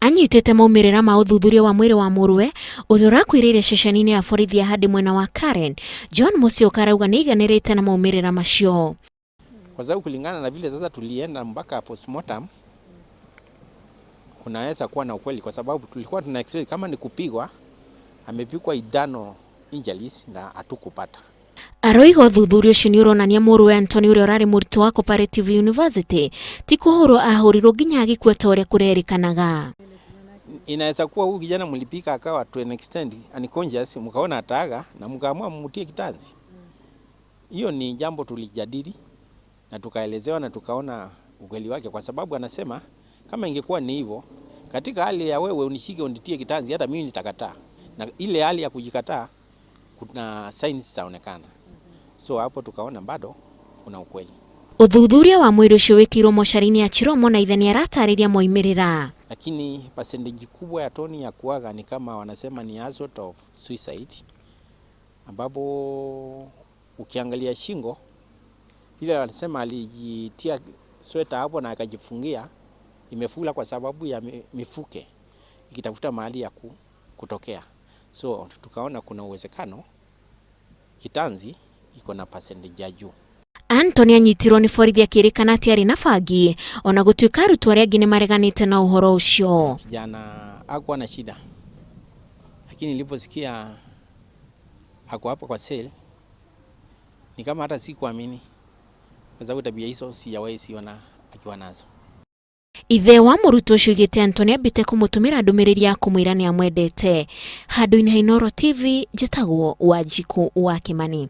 Anyitĩte maumĩrĩra ma ũthuthuria wa mwĩrĩ wa mũrũwe ũrĩa ũrakuĩrĩire ceceni-inĩ ya borithi ya Handi mwena wa Karen. John Musyoka arauga nĩ aiganĩrĩte na maumĩrĩra macio. Kwa sababu kulingana na vile sasa tulienda mpaka postmortem, kunaweza kuwa na ukweli, kwa sababu tulikuwa tuna expect kama ni kupigwa, amepigwa idano injuries na hatukupata. Aroiga ũthuthuria ũcio nĩ ũronania mũrũwe Anthony ũrĩa ũrarĩ mũrutwo wa Cooperative University ti kũhũrwo ahũrirwo nginya agĩkua ta ũrĩa kũrerĩkanaga. Inaweza kuwa huyu kijana mlipika akawa to an extent unconscious, mkaona ataaga na mkaamua mmutie kitanzi. Hiyo ni jambo tulijadili na tukaelezewa na tukaona ukweli wake, kwa sababu anasema kama ingekuwa ni hivyo, katika hali ya wewe unishike unitie kitanzi, hata mimi nitakataa, na ile hali ya kujikataa kuna signs zitaonekana. So hapo tukaona bado kuna ukweli. Ũthuthuria wa mwĩrĩ ũcio wĩkĩirwo mocarĩ-inĩ ya Chiromo na ithe nĩaratarĩria moimĩrĩra. Lakini percentage kubwa ya Tony ya kuaga ni kama wanasema ni assault of suicide, ambapo ukiangalia shingo vile wanasema alijitia sweta hapo na akajifungia, imefula kwa sababu ya mifuke ikitafuta mahali ya kutokea. So tukaona kuna uwezekano kitanzi iko na percentage ya juu. Anthony anyitirwo nĩ borithi akĩrĩkana atĩ arĩ na bangi ona gũtuĩka arutwo arĩa angĩ nĩmareganĩte na ũhoro ũcio. Kijana hakuwa na shida, lakini niliposikia ako hapo kwa cell ni kama hata sikuamini, kwa sababu tabia hizo sijawahi siona akiwa nazo. Ithe wa mũrutwo ũcio oigĩte Anthony ambĩte kũmũtũmĩra ndũmĩrĩri ya kũmwĩra nĩ amwendete. Handũ-inĩ ha Inooro TV, njĩtagwo Wanjikũ wa Kĩmani.